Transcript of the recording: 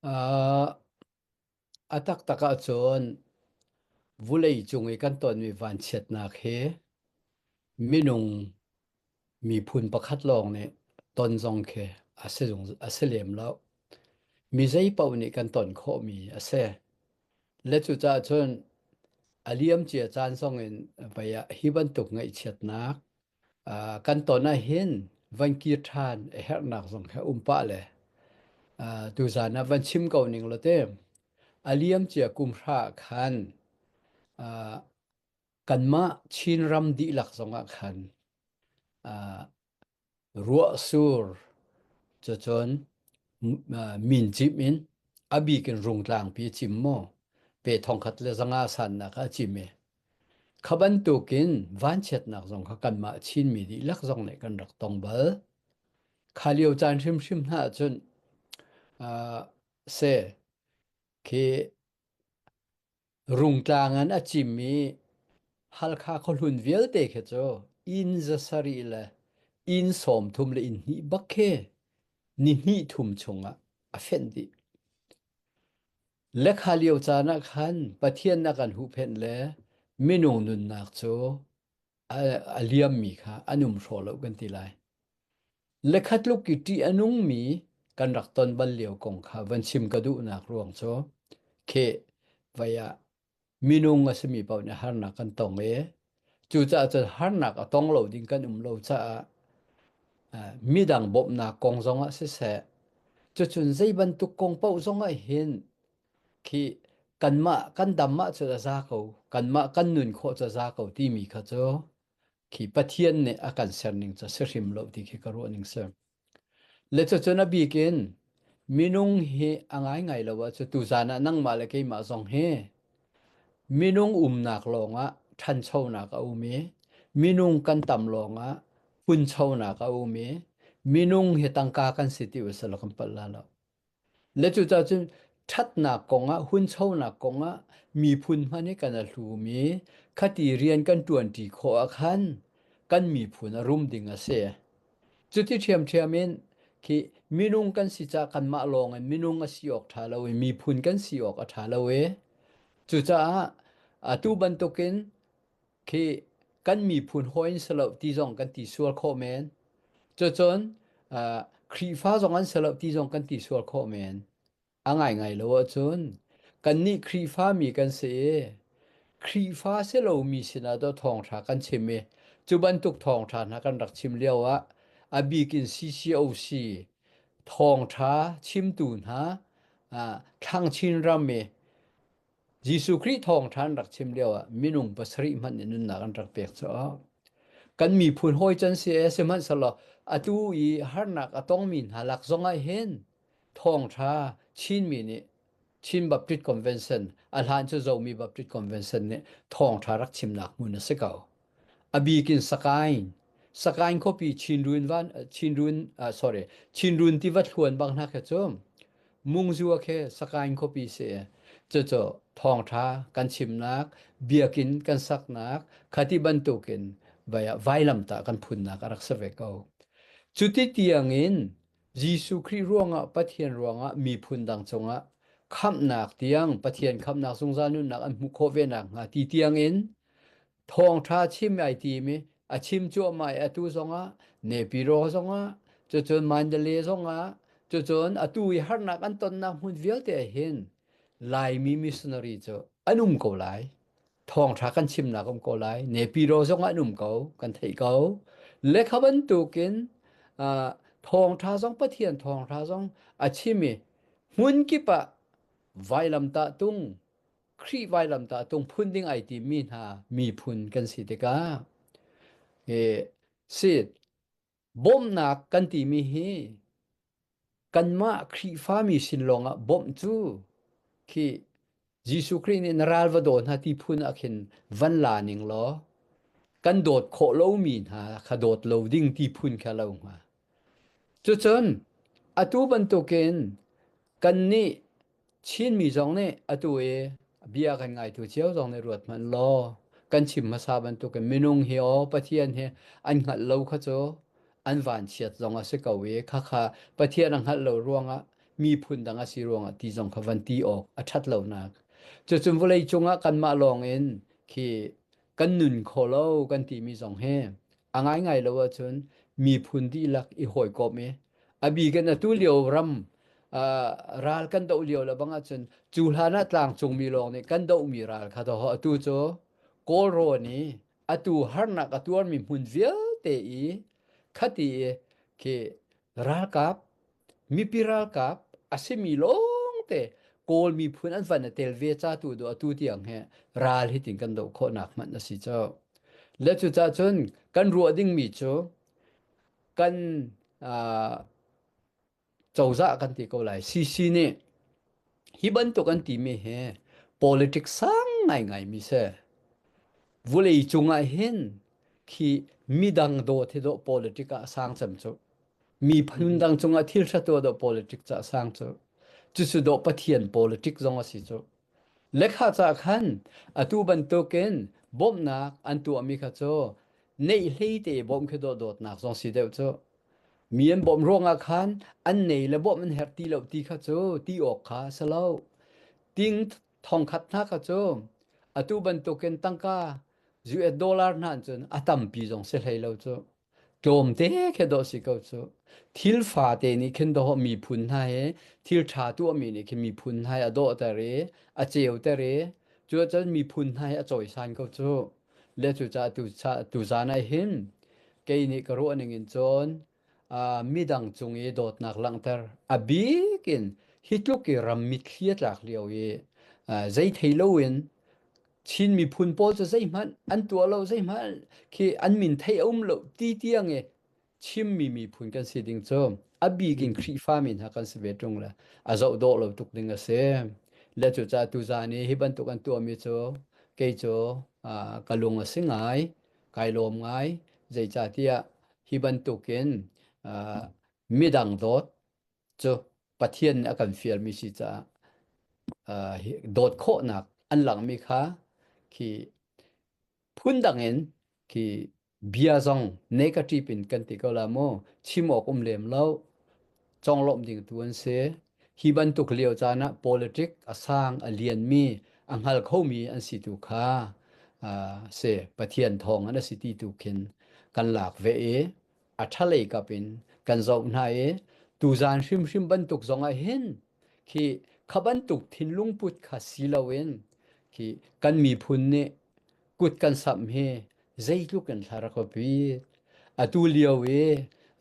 Uh, a taktak ahcun vulei cung i kan tonmi vanchiatnak hi minung miphun pakhat lawng nih ton zong khi a si zung a si lem lo. Mi zei paoh nih kan ton khawhmi a si. Le cucaah cun a liamcia caan zong in vei ah hi bantuk ngaihchiatnak uh, kan ton ahhin van kir ṭhan a herhnak zong kha um pah le uh, tuzan ah van chim ko ning law te a liamcia kum hra khan uh, kanmah Chinram dihlak zongah khan uh, ruahsur cucun min cim in a bik in Rungtlangpi a cim maw pe thongkhat le zanga sannak ah a cim i kha bantukin vanchiatnak zong kha kanmah Chinmi dihlak zong nih kan rak tong bal. Kha lio caan hrimhrim hna ahcun uh, se khi Rungtlang in a cim i Halkha khuahlun vialte khi cu inn zasarih le inn 30 le inn hnih bak khi ni hnih thum chungah a fenh dih. Lekha lio caan ah khan Pathian a kan huhphenh le minung nunnak cu a, a liammi kha an um hraw lo kan ti lai. Lekha tluk i ṭih a nungmi kan rak ton bal lio kong kha van chim ka duhnak ruang cu khi vai ah minung a simi paoh nih harnak kan tong i cucaah cun harnak a tong lo ding kan um lo caah midang bawmhnak kong zongah siseh cucun zei bantuk kong paoh zongah hin khi kanmah kan dam ahcun a za ko kanmah kan nun khawh cu a za ko timi kha cu khi Pathian nih a kan ser ning cu si hrim lo ti khi ka ruah ning si. Le cucun a bik in minung hi a ngaingai lo ahcun tuzan ah nangmah le keimah zong hi minung umnak lawngah ṭhanchonak a um i minung kan tam lawngah hunchonak a um i minung hi tangka kan si ti usih kan palh la lo. Le cucaah cun ṭhatnak kongah, hunchonak kongah miphun hmanh hi kan a hlum i khati rian kan ṭuanṭi khawh ah khan kan miphun a rum ding a si. Cuti ṭhiamṭhiam in khi minung kan si caah kanmah lawng in minung a si awk ṭha lo i miphun kan si awk a ṭha lo i cucaah atu bantukin khi kan miphun hawi in si lo ti zong kan ti sual khawh men. Cucun uh, Khrihfa zong an si lo ti zong kan ti sual khawh men. A ngaingai lo ahcun kannih Khrihfa mi kan si i Khrihfa si lomi sinah dawh thawngṭha kan chim i cu bantuk thawngṭha hna kan rak chim lio ah a bik in CCOC thawngṭha chimtu hna uh, Thlang Chin ram i Jesuh Khrih thawngṭha an rak chim lioah minung pasarih hmanh nih nunnak an rak pek cu. Kan miphun hawi can si ee sihmanhsehlaw atu i harnak a tongmi hna lak zongah hin thawngṭha Chinmi nih Chin Baptist Convention a hlan cu Zomi Baptist Convention nih thawngṭha rak chimnak hmun a si ko. A bik in Sakaing Sakaing khuapi Chinrun van Chinrun uh, sorry Chinrun tiva thluan bang hna kha cu Mungzua khi Sakaing khuapi si. Cucu thawngṭha kan chimnak, biakinn kan saknak, khati bantukin vailamtah kan phunnak a rak si ve ko. Cuti tiangin Jesuh Khrih ruangah Pathian ruangah miphun dang cungah khamhnak tiang Pathian khamhnak zungzal nunnak an hmuh khawh ve nakhnga ti tiangin thawngṭha chim ai tim i a chim cuahmah i atu zongah Nepiro zongah cucun Mandalay zongah cucun atu i harnak an tonnak hmun vialte ah hin Laimi missionary cu an um ko lai. Thawngṭha kan chimnak um ko lai. Nepiro zongah an um ko, kan theih ko. Le kha bantukin uh, thawngṭha zong Pathian thawngṭha zong a chim i hmun kip ah vailamtah tung Khrih vailamtah tung phun ding ai timmi hna miphun kan si tikah e, si bawmhnak kan timi hi kanmah Khrihfami sin lawngah bawmh cu khi Jesuh Khrih nih na ral va daw hna ti phun ah khin van la ning law kan dawt khawh lomi hna kha dawt lo ding ti phun kha lo hnga. Cucun atu bantukin kannih Chinmi zong nih atu i bia kan ngaitu cio zong nih ruat hmanh law kan chim hmasa bantukin minung hi aw Pathian hi an hngalh lo kha cu an vanchiat zong a si ko i khakha Pathian a hngalh lo ruangah miphun dang a si ruangah ti zong kha van ti awk a ṭhat lonak. Cucun vawlei cungah kanmah lawng in khi kan nun kho lo kan timi zong hi a ngaingai lo ahcun miphun dihlak i hawikom i a bik in atu lio ram ral kan doh lio le bang ahcun cu hlan ah tlangcungmi lawng nih kan dohmi ral kha doh atu cu Kawlrawn i atu harnak a tuarmi hmun vialte i khati i khi ralkap mipi ralkap a simi lawngte Kawl miphun an van a tel ve ca tu do atu tiang he ral hi tin kan doh khawhnak hmanh a si cho. Le cucaah cun kan ruah dingmi cu kan uh, cozah kan ti ko lai CC nih hi bantuk an timi hi politics sang ngaingai mi si. Vulei cungah hin khi midang dawt hi dawh politic ah sang cem cu. Miphun dang cungah thil ṭha tuah dawh politic ca sang cu. Cucu dawh Pathian politic zong a si cu. Lekha ca khan atu bantukin bawmhnak an tuahmi kha cu neih hlei te bawmh khi dawh dawtnak zong si deuh cu. Mi an bawmh ruangah khan an nei le bawmh an herh ti lo ti kha cu ti awk kha a si lo. Ting thongkhat hna kha cu atu bantukin tangka US dollar hna cun a tampi zong si hlei lo cu. Tlawmte khi dawh si ko cu. Thil fate nih khin dawh miphun hna he thil ṭha tuahmi nih khin miphun hna he a dawhter i a ceuter i cuacun miphun hna he a cawisan ko cu. Le cucaah tu tuzaan ah hin kei nih ka ruah ning in cun uh, midang cung i dawtnak langhter a bik in hi tluk i ram mitthli a tlak lio i uh, zei thei loin Chin miphun pawl cu zeihmanh an tuah lo zeihmanh khi an min thei a um lo ti tiang i chimmi miphun kan si ding cu a bik in Khrihfami hna kan si ve ṭung le a zoh dawh lo tuk ding a si. Le cucaah tuzaan i hi bantuk an tuahmi cu kei cu ka lung a si ngai, kai lawm ngai. Zeicahtiah hi bantukin midang dawt cu Pathian nih a kan fialmi si caah dawt khawhnak an langhmi kha khi phundang in khi bia zong negative in kan ti ko la mu chim awk um lem lo conglawmh ding tu an si hi bantuk lio caan ah politic a sang a lianmi a hngal khomi an si tu kha si Pathian thawng an si ti tu khin kan lak ve i a ṭhalei kap in kan zoh hna i tuzaan hrimhrim bantuk zong ah hin khi kha bantuk thinlung put kha si loin khi kan miphun nih kut kan samh hi zeitluk in thla rak pi atu lio i.